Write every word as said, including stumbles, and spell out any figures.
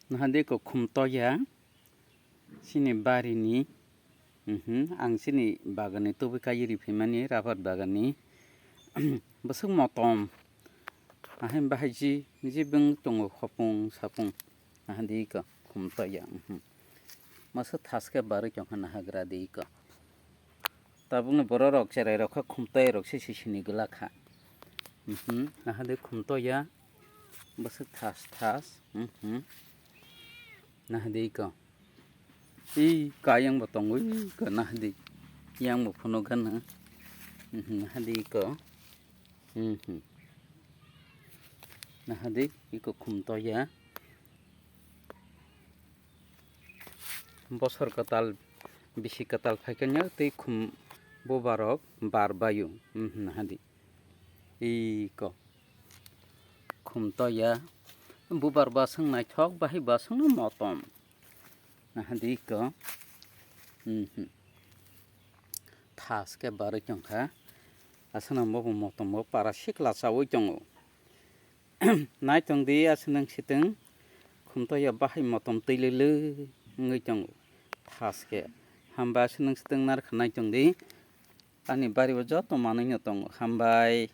Naha di ko khum toya chini barini, mhm, ang chini baganni tubui kaiwi riphaimani rabar baganni bwswk motom. Ahai bahai ji, ji bwng tongo khopung sapung. Naha di ko khum toya, mhm. Masa thas khe barwi tongkha nahagra di ko. Tabukni bororok cherairok kha khum toya rok se sisini gwlak kha. Mhm, naha di khum toya. Bwswk thas thas. Mhm. Naha di ko. Ih, kayang bo tongo, ih, ko naha di. Yang bo phunuk gana. Mhm, naha di ko. Mhm. Naha di, iko khum toya. Bosor kwtal, bisi kwtal phaikhe no tei khum bubarok bar baio. Mhm, naha di. Iko. Khum toya. Bubar baswng naithok, bahai baswng no motom. Naha di iko. Mhm. Thas khe barwi tongkha. Aswkno bobo motom bo para sikla chawi tongo. Naitong di aswk nung sitwng khum toya bahai motom twilwlwi wngwi tongo. Thas khe. Hambai aswk nung sitwng narwkha naitong di. Ani bari o joto manwi no tongo. Hambai.